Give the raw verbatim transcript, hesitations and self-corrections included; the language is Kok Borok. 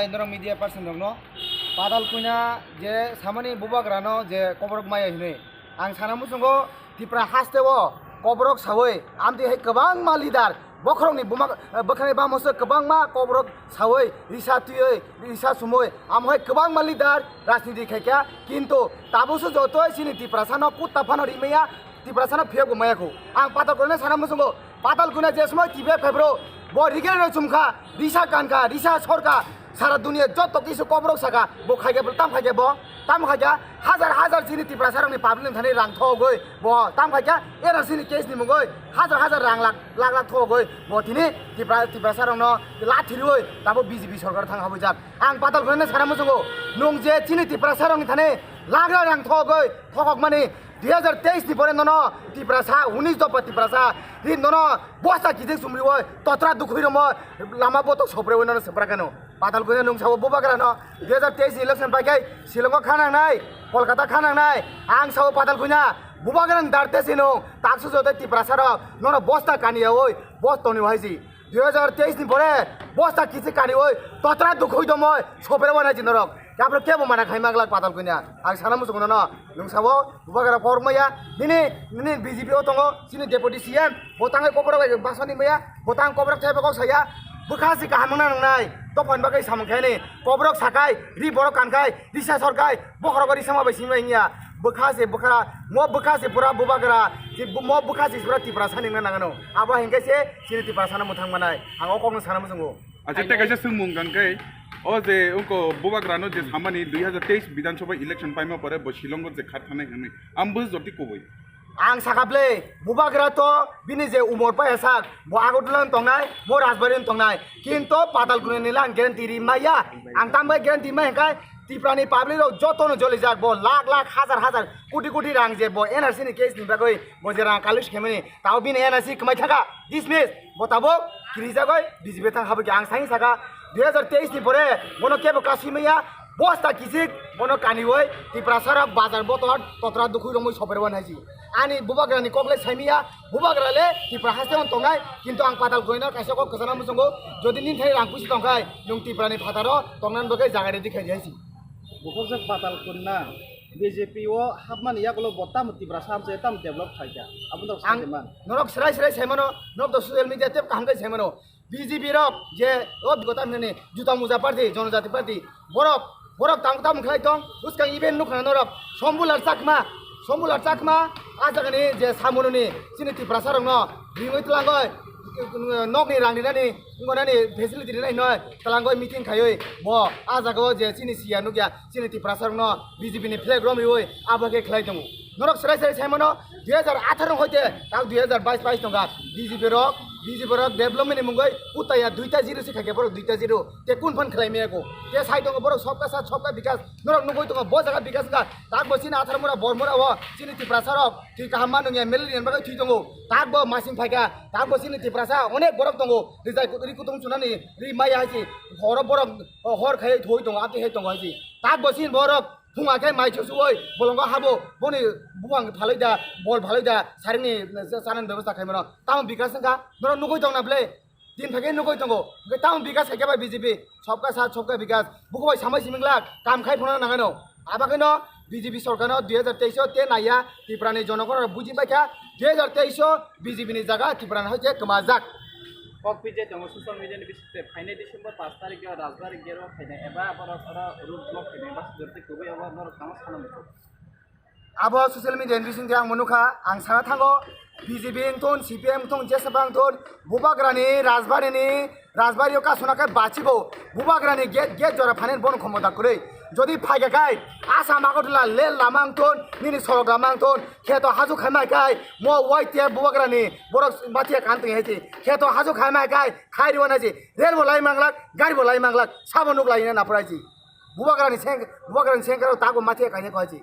Norok media person rokno Patal Kanya je samani bubagrano je koborok maya hinwi. Ang sana muchungo Tipra haste o koborok sawi amtwi hai kwbangma leader bokhorokni buma, bwkhani bamose kwbangma koborok sawi risa twiwi risa sumwi amo hai kwbangma leader rajniti khaikha, kintu tabuso jotoi chini Tiprasano kutta phano rimaya, Tiprasano phiyok bo maya kho. Ang Patal Kanya sana muchungo Patal Kanya je somoi T V F phai bro, bo rigel no chumkha, risa kankha, risa sorkha, sara dunia joto kisu koborok saka, bo khaikha, tam khaikha bo, tam khaikha, hajar hajar chini Tiprasa rokni public ni thani rang thogwi, bo tam khaikha, N R C ni case ni mungwi, hajar hajar rang lak, lak lak thogwi, bo tini Tipra-, Tiprasa rokno lathi rwi, tabo B J P sorkar thang habwijak. Ang Patal Kanya sana muchungo, nung je chini Tiprasa rokni thani lakh lakh rang thogwi, thokok mani, dui hajar teis ni pore nono Tiprasa, unis dopha Tiprasa, ri nono bosta kijik sumriwi, totra dukhwi romo, lama botok soprewi nono sepra kano. Patal Kanya nung sao bubagrano, dui hajar teis ni election pai kai, Shillongo khanangnai, Kolkata khanangnai, ang sao Patal Kanya, bubagrano darte sino, taksu jote Tiprasa rok, nono bosta kaniyawi, bos toniwi haisi. Dui hajar teis ni pore bosta kichi kaniwi totra dukhoi domoi sopre wana ji norok. Yapro kebo mana khai maglak Patal Kanya. Ang sana muchung nono nung sao bubagra por maya. Nini, nini B J P o tongo chini deputy C M. Bo tangai koborok bai basani maya. Bo tang koborok thai bagok saya. Bwkha si kaham na nangnai. Tophan bagwi samung khaini. Koborok sakai, ri borok kankai, risa sorkai. Bokhorok ri sama bai sima hinya. Bwkha se bwkha, mo bwkha se pura bubagra, je bu-, mo bwkha se pura Tiprasa ningna nangano. Abo hinkhe se chini Tiprasa no mwthang manai. Ang o kokno sana muchungo. Acha, tei kaisa swngmung kang khe, o je ungko bubagrano je samani dui hajar teis Bidhan Sabha election paima pore bo Shillongo je khat thanai hwnwi. Ang bo joti kubui. Ang sakha ble, bubagra to bini je umor pai sak, bo Agartala no tongnai, bo Rajbari no tongnai. Kinto Patal Kanya ni lang guarantee ri maya. Ang tamo guarantee mai hwnkhe Tiprani public rok jotono jolijak, bo lakh lakh, hajar hajar, koti koti rang je bo N R C ni case ni bagwi bo je rang collect khaimani, tao bini N R C kwmai thangkha, dismiss, bo tabuk kirijagwi B J P thang habwi khe. Ang saini saka dui hajar teis ni pore bono kebo kasui maya, bosta kichik bono kaniwi Tiprasa rok bazar botor totra dukhwi romwi soper wan haisi. Ani bubagrani koklai saimiya, bubagra le Tipra haste on tongnai, kintu ang Patal Kanya no kaisa kok kwchana muchungo, jodi nini thani rang puisi tongkhai, nwng Tiprani phataro tongnan bagwi jaga ready khai di haisi. Bukhukjak Patal Kanya B J P o hapmani yagulo bo tamo Tiprasa hamsai tamo develop khaikha, abo norok Ang sakhe man. Norok srai srai saimano, norok to social media tep kaham khai saimano. B J P rok je o bigota hinani juta muja party, jonojati party, borok, borok tamo tamo khlai tong, bwskang event nukha norok, Sombulal Chakma, Sombulal Chakma, a jagani je samununi chini Tiprasa rokno ringwi twlangoi, nokni rang rinani, wngonani facility rinai hinoi twlangoi meeting khaiwi bo a jagao je chini siya nukya, chini Tiprasa rokno B J P ni flag romriwi abo khe khlai tongo. Norok serai serai saimano, dui hajar atharo hoite tak dui hajar bais bais tongkha. B J P rok, B J P rok development ni mungwi kutaya duita zero se khaikhe borok duita zero. Te kun phan khlai maya ko? Te sai tongo borok sobka sat sobka bikas. Norok nugwi tongo bo jaga bikas wngkha. Tak bo chini atharo mura bor mura o chini Tiprasa rok thwi kaham ma nungya malaria ni bagwi thwi tongo. Tak bo masing phaikha. Tak bo chini Tiprasa onek borok tongo. Rijai kut-, ri kutung chunani ri maya hai se. Horo borok hor khai thwi tongo, ati hai tongo hai se. Tak bo chini borok Phunga khe mai chuchuwi bolongo habo, boni buphang phalwi da, bol phalwi da, saringni chanani bebosta khaimano. Tamo bikas wngkha, norok nugwi tongna ble? Din phai khe nugwi tongo. Hwnkhe tamo bikas khaikhe bai B J P, sobka sat, sobka bikas. Buku bai samai simi glak, kam khai phano nangano. Abakhe no B J P sorkar no dui hajar teis o te naiya, Tripura ni jonogon rok buji paikha, dui hajar teis o B J P ni jaga Tripura ni hoite kwmajak. Kok P J tongo social media ni bisingtwi phainai December pash tarikh o Rajbari gate o phainai eba borok oro road block khainai bus dortwi kwbwi abo norok tamo sana muchung. Abo social media ni bisingtwi ang bo nukha, ang sana thango B J P wngthun, C P M wngthun, jesaba wngthun, Bubagrani Rajbari ni Rajbari o kasuna khe bachigo, Bubagrani gate, gate jora phainani bono khomota kwrwi. Jodi phaikha khai, Assam Agartala rail lama wngthun, nini sorok lama wngthun, kheto haju khaima khai, mo Y T F Bubagrani borok bachiya kan tong hai se. Kheto haju khaima khai, khai rw nai se. Rail bo lai manglak, gari bo lai manglak, sabo nuk lai na naprai se. Bubagrani seng, Bubagrani sengkaro tago mathiya kaina koi se.